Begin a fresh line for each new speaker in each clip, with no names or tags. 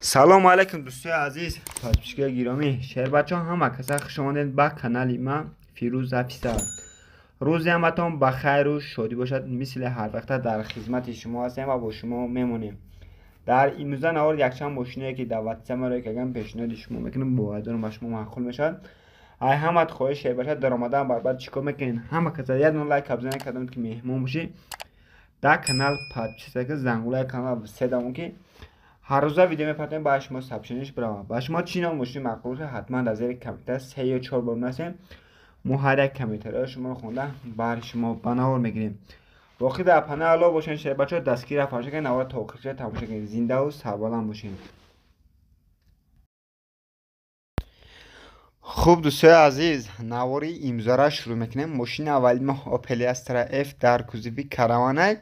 Салом алейкум, дӯстои азиз, подписчикои гиромӣ, шербачаҳо, ҳама каса хуш омадед ба канали ма Фирӯз Афисар. Рӯзи ҳаматон ба хайру шодӣ бошад. Мисли ҳар вақта дар хизмати шумо ҳастем ва бо шумо мемонем. Дар имрӯза навор якчанд мошиное ки дар ватсап маро каган пешниҳоди шумо мекунем, бовар дорам ба шумо маъқул мешавад. Ай ҳамат хоҳиш шербача даромадан барбар чикор мекунед? Ҳама каса як дона лайк бизанед, кадом ки меҳмон бошӣ дар канал подписчика ки зангулаи канал седамон ки ҳар рӯза видео мепартоем, ба шумо сообщениеш биравад. Ба шумо чӣ ном мошини маъқул бошад, ҳатман дар зери комментар се ё чор бор менависем. Мо ҳар як комментарияи шуморо хонда бар шумо ба навор мегирем. Боқӣ дар паноҳи Аллоҳ бошед, шербачаҳо, дастгирӣ фаромӯш накунед, навора то охирша тамошо кунед. Зиндаву сарбаланд бошед. Хуб, дӯстои азиз, навори имзора шурӯъ мекунем. Мошини аввали мо Opel Astra F дар кузови караванай.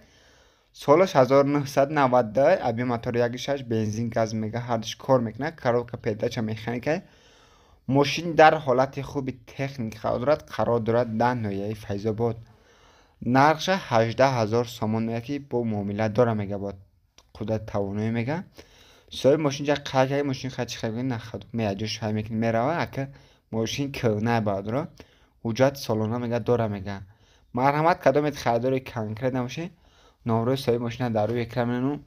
Солаш 1992, объем мотор 1.6, бензин, газ мега ҳардуш кор мекунад, коробка передача механика. Мошин дар ҳолати хуби техник қарор дорад, қарор дорад дар ноҳияи Файзобод. Нархша 18 000 сомон мега ки бо муомила дора мега, бо қудрат тавоноӣ мега. Соҳиби мошин ҷа қайд карда, мошин хай чи хай нахад меаҷош хай мекунад мерава, ака мошин кӯҳна баъдро ҳуҷҷат солона мега дора мега. Марҳамат, кадомед харидори конкрет набошед, номрои соҳиби мошина дар рӯи экран мену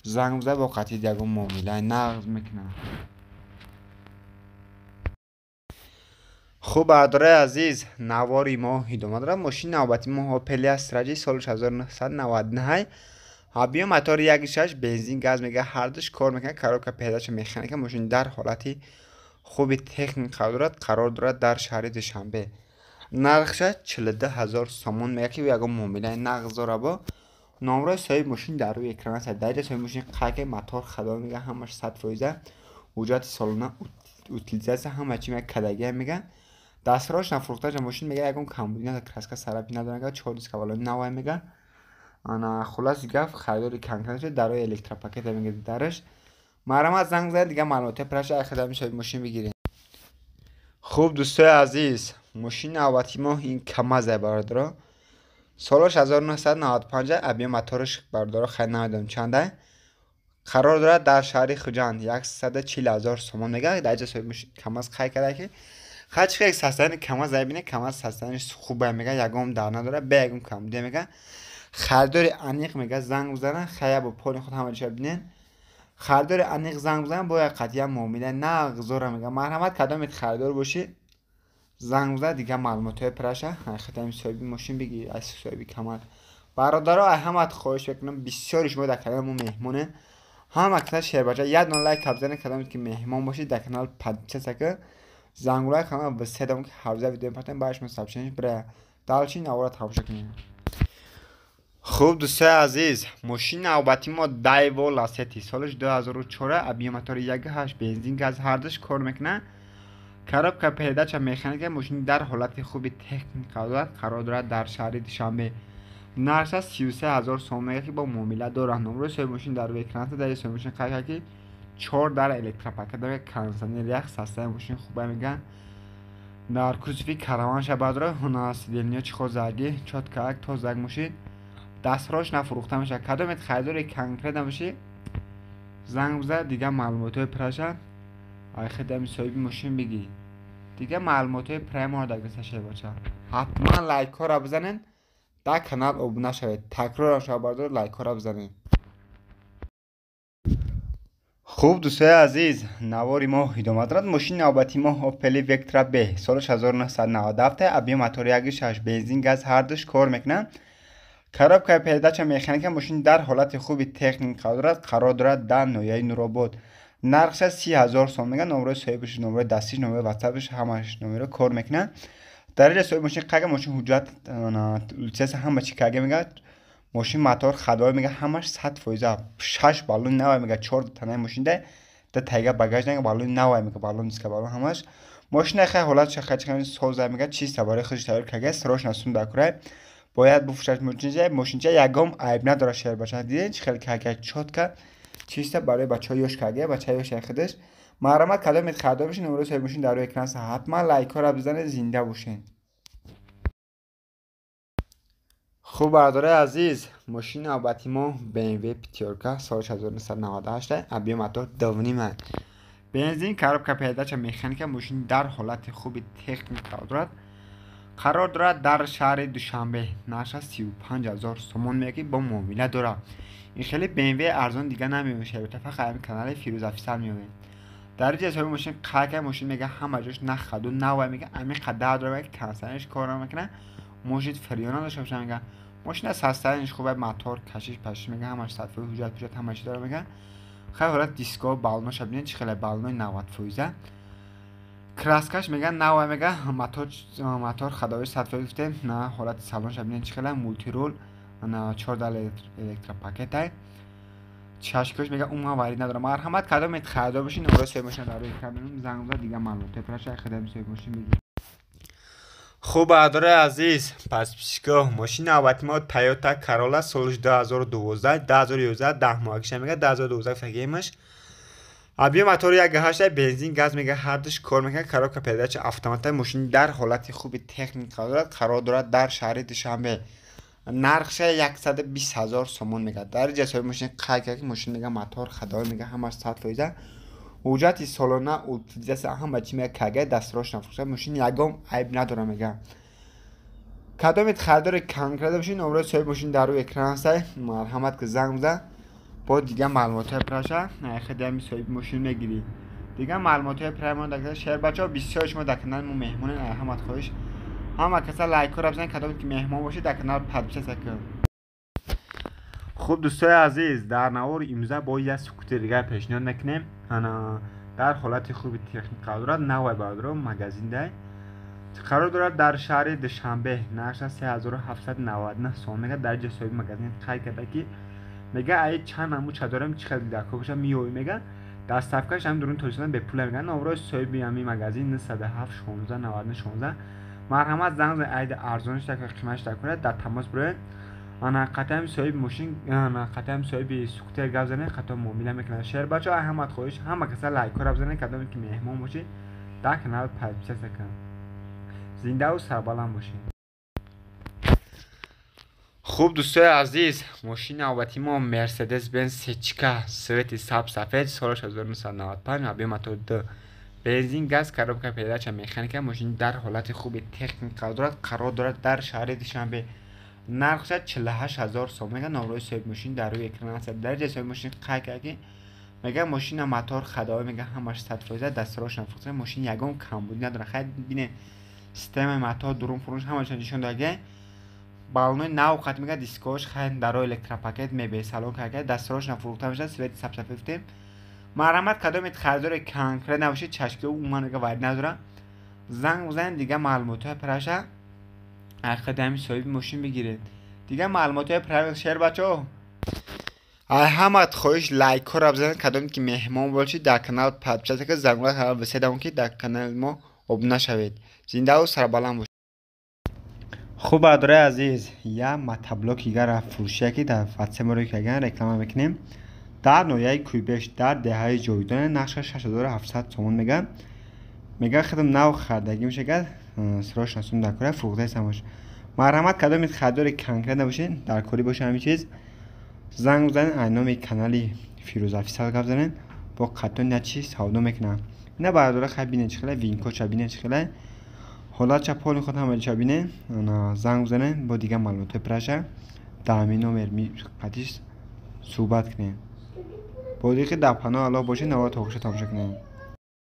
занг бизад, бо қатъи ягон муомилаи нағз мекунад. Хуб, бародарои азиз, навори мо идома дорад. Мошини навбати мо Opel Astra J соли 1999, объем мотори 1.6, бензин, газ мега ҳардуш кор мекунад, коробка передача механика. Мошин дар ҳолати хуби техник қарор дорад, қарор дорад дар шаҳри Душанбе. Нархша 42 000 сомон мега ки ягон муомилаи нағз дора. Бо номрои соҳиби мошин дар рӯи экран аст. Дар ҷа соҳиби мошин қайд мотор хадо мега ҳамаш 100%, ҳуҷҷати солона, утилизатсия ҳама чи мега кадагия мега. Дастрош нафурӯхташа мошин мега, ягон камбудӣ надорад, краска сарапи надорад, мега чор диска балони навай мега. Ана хулоси гап, харидори конкрет дарои электропакета мега дараш. Марҳамат, занг занед, дигар маълумоти праша ай хидами соҳиби мошин бигиред. Хуб, дӯстои азиз, мошини навбати мо ин Камазай, бародаро. Солаш 1995, объем мотораш бародаро хай намедонам чанда. Қарор дорад дар шаҳри Хуҷанд, 140 000 сомон мега. Дар ҷа соҳиби мошин Камаз қайд карда ки хай чи хел состояние Камаз бибинед, Камаз состояниеш хубе мега, ягон дар надорад, бе ягон камбудия мега. Харидори аниқ мега занг бизанад, хая бо поли худ ҳама чиза бинед. Харидори аниқ занг бизанад, бояд қатъиян муомила нағз дора мега. Марҳамат, кадомед харидор бошӣ, занг бизанад, дигар маълумотҳои праша хатами соҳиби мошин бигир аз соҳиби Камаз. Бародаро, ай ҳамат хоҳиш мекунам, бисёри шумо дар канали мо меҳмонед. Ҳама каса шербача як дона лайк бизанед, кадомед ки меҳмон бошед дар канал подписаться ки зангулаи канал седам ки ҳар рӯза видео мепартоем, ба шумо сообщениеш бирая. Далчи навора тамошо кунед. Хуб, дӯстои азиз, мошини навбати мо Daewoo Lacetti, солаш 2004, объем мотори 1.8, бензин, газ ҳардуш кор мекунад, коробка передача механика. Мошин дар ҳолати хуби техник қарор дорад, қарор дорад дар шаҳри Душанбе. Нархаш 33 000 сомон мега ки бо муомила дорад. Номрои соҳиби мошин дар рӯи экран аст. Дар соҳиби мошин қайд кард ки чор дар электропакет мега, кондиционер ях, состояние мошин хубе мега. Дар кузови караванша баъдро ҳуна сиденья чихо зарги чётко тозак мошин дастрош нафурӯхта мешавад. Кадомед харидори конкрет набошӣ, занг бизад, дигар маълумотҳои праша ай хидами соҳиби мошин бигир. Дигар маълумотҳои праи моро дагриса шербача. Ҳатман лайкҳоро бизанед, дар канал обуна шавед. Такрорам шавад, бародаро, лайкҳоро бизанед. Хуб, дӯстои азиз, навори мо идома дорад. Мошини навбати мо Opel Vectra B, солаш 1997, объем мотори 1.6, бензин, газ ҳардуш кор мекунад, коробка передача механика. Мошин дар ҳолати хуби техник қарор дорад, қарор дорад дар ноҳияи Нуробод. Нархша 30 000 сомон мега. Номрои соҳибаш, номрои дастиш, номрои ватсапаш, ҳамаш номеро кор мекунад. Дар ҷа соҳиби мошин қага мошин ҳуҷҷат лицензия ҳама чи кага мега. Мошин мотор хадовай мега, ҳамаш 100%, шаш баллони навай мега, чор танаи мошинда да тайга багажнага баллони навай мега, баллон диска баллон ҳамаш. Мошина хай ҳолат шахай соза мега, чиста барои худаш тайёр кага, срочно сум дакурай бояд буфурӯшад. Мошинча ягон айб надорад, шербача. Дидед чи хел кага, чётко чиста барои бачаҳои ёш кага, бачаи ёш худаш. Марҳамат, кадомед харидор бошед, номрои соҳиби мошин дар рӯи экран аст. Ҳатман лайкҳоро бизанед, зинда бошед. Хуб, бародарои азиз, мошини навбати мо BMW пятёрка, соли 1998, объем мотор 2,5, бензин, коробка передача механика. Мошин дар ҳолати хуби техника дорад, қарор дорад дар шаҳри Душанбе. Нархаш 35 000 сомон меги, бо муомила дорад. Ин хеле BMW арзон дига намеёбед, фақат ҳамин канали Фирӯз Офисал меёбед. Дар ҷои соҳиби мошин қайд, мошин мега ҳама ҷош нахаду навай, мега амиқа дар дора, кондиционерш кор намекунад, мошин фреон надошта боша. Мега мошина состояние ш хуб, мотор кашиш пашиш мега ҳамаш 100%, ҳуҷҷат пуҷҷат ҳама чи дора. Мега хай ҳолат диско баллоноша бинед, чӣ хеле баллонои 90%, краска ш мега навай. Мега мотор ходовой 100% гуфтем на. Ҳолати салонша бинед, чӣ хеле мультируль, на чорда электропакет ай, чашкош мега умуман варид надорам. Марҳамат, кадомед харидор бошед, номрои соҳиби мошина дар рӯи экран мебинем, занг зад, дигар маълумотҳои пураша хидами соҳиби мошин бигиред. Хуб, бародарои азиз, подписчик о, мошини навбати мо Toyota Corolla, соли 2012, 2011 10 моҳагиша, мега 2012 фагемаш. Объем мотори 1,8, бензин, газ мега ҳардуш кор мекунад, коробка передача автомата. Мошин дар ҳолати хуби техника дорад, қарор дорад дар шаҳри Душанбе. Нархша 120 000 сомон мега. Дар ҷои соҳиби мошин қайд кард, ки мошин мега мотор ходовой мега ҳамаш 100%, ҳуҷҷати солона, утилизация ҳама чи мега кага дастрош нафурӯшад. Мошин ягон айб надорад. Мега кадомед харидори конкретно бошед, номрои соҳиби мошин дар рӯи экран ҳастай, марҳамат ки занг бизан, бо дигар маълумотҳои пураша хеди ҳами соҳиби мошин мегирӣ. Дигар маълумотҳои пурра дар шер. Бачаҳо, бисёр шумо дар канали мо меҳмонед, ҳамат хоҳиш, ҳама каса лайкҳоро бизанед. Кадоме ки меҳмон бошед, дар канал подписаться кунед. Хуб, дӯстои азиз, дар навори имрӯза бо як скутери дигар пешниҳод мекунем. Ана дар ҳолати хуби техника дорад, навай, бародаро, магазиндай, қарор дорад дар шаҳри Душанбе. Нархша 3799 сом мега. Дар ҷои соҳиби магазин қайд карда, ки мега ай чанд намуча дорем, чӣ хел дако боша меёбӣ. Мега доставка ш ҳамин дуруни Тоҷикистон бепула. Мега номрои соҳиби ҳамин магазин 907 16 99 16. Марҳамат, занг занед, айда арзониш дака, қиматш дакунад, дар тамос бироед. Ана қатъиам соҳиби мошин, ана қатъиам соҳиби скутер гап занед, хато муомила мекунад. Шер бачаҳо, ҳамат хоҳиш, ҳама каса лайкҳоро бизанед. Кадоме ки меҳмон бошед, дар канал подписаться кунед. Зиндаву сарбаланд бошед. Хуб, дӯстои азиз, мошини навбати мо Мерседес Бенз сечка, цвет и сабз сафед, соли 1995, объем мотор 2, бензин, газ, коробка передача механика. Мошин дар ҳолати хуби техника дорад, қарор дорад дар шаҳри Душанбе. Нархша 48 000 сом мега. Номрои соҳиби мошин дар рӯи экран аст. Дар ҷои соҳиби мошин қайд кард, ки мега мошина мотор ходовой мега ҳамаш 100%, дастрош нафурӯхта, мошин ягон камбудӣ надорад. Хайр, бинед, системаи мотор, дурун фурӯш ҳамаша нишон додага, баллонои нав қат мега, дискош хайр, дарои электропакет, мебел салон карда, дастрош нафурӯхта мешавад. Цвет и сабсафед гуфтем. Марҳамат, кадомед харидори конкрет набошед, чашки умуман мега варид надорад, занг бизанед, дигар маълумотҳои пураша ҳақиқати ҳамин соҳиби мошин бигиред. Дигар маълумотҳои пура. Шер бачаҳо, ҳамат хоҳиш, лайкҳоро бизанед. Кадоме ки меҳмон бошед, дар канал подписаться кунед, зангула виседам, ки дар канали мо обуна шавед. Зиндаву сарбаланд бошед. Хуб, бародарои азиз, як мотоблок дигара фурӯшия, ки дар ватсап моро каган реклама мекунем, дар ноҳияи Кӯйбеш, дар деҳаи Ҷовидона. Нархша 6700 сомон мега. Мега хидм нав хардагӣ мешагад, срочно сум дар кора, фурӯхтаи самош. Марҳамат, кадомед харидори конкрет набошед, дар корӣ боша ҳамин чиз, занг бизанед, ай номи канали Фирӯз Офисал гап занед, бо қатъон як чиз савдо мекунам. Ина, бародаро, хай бинед, чӣ хеле винкоча бинед, чӣ хеле ҳолатша, поли худ ҳамаҷоша бинед. Занг бизанед, бо дигар маълумотҳои пураша дар ҳамин номер қатиш суҳбат кунед. Бо диққи дар паноҳи Аллоҳ бошед, навори то охирша тамошо кунед.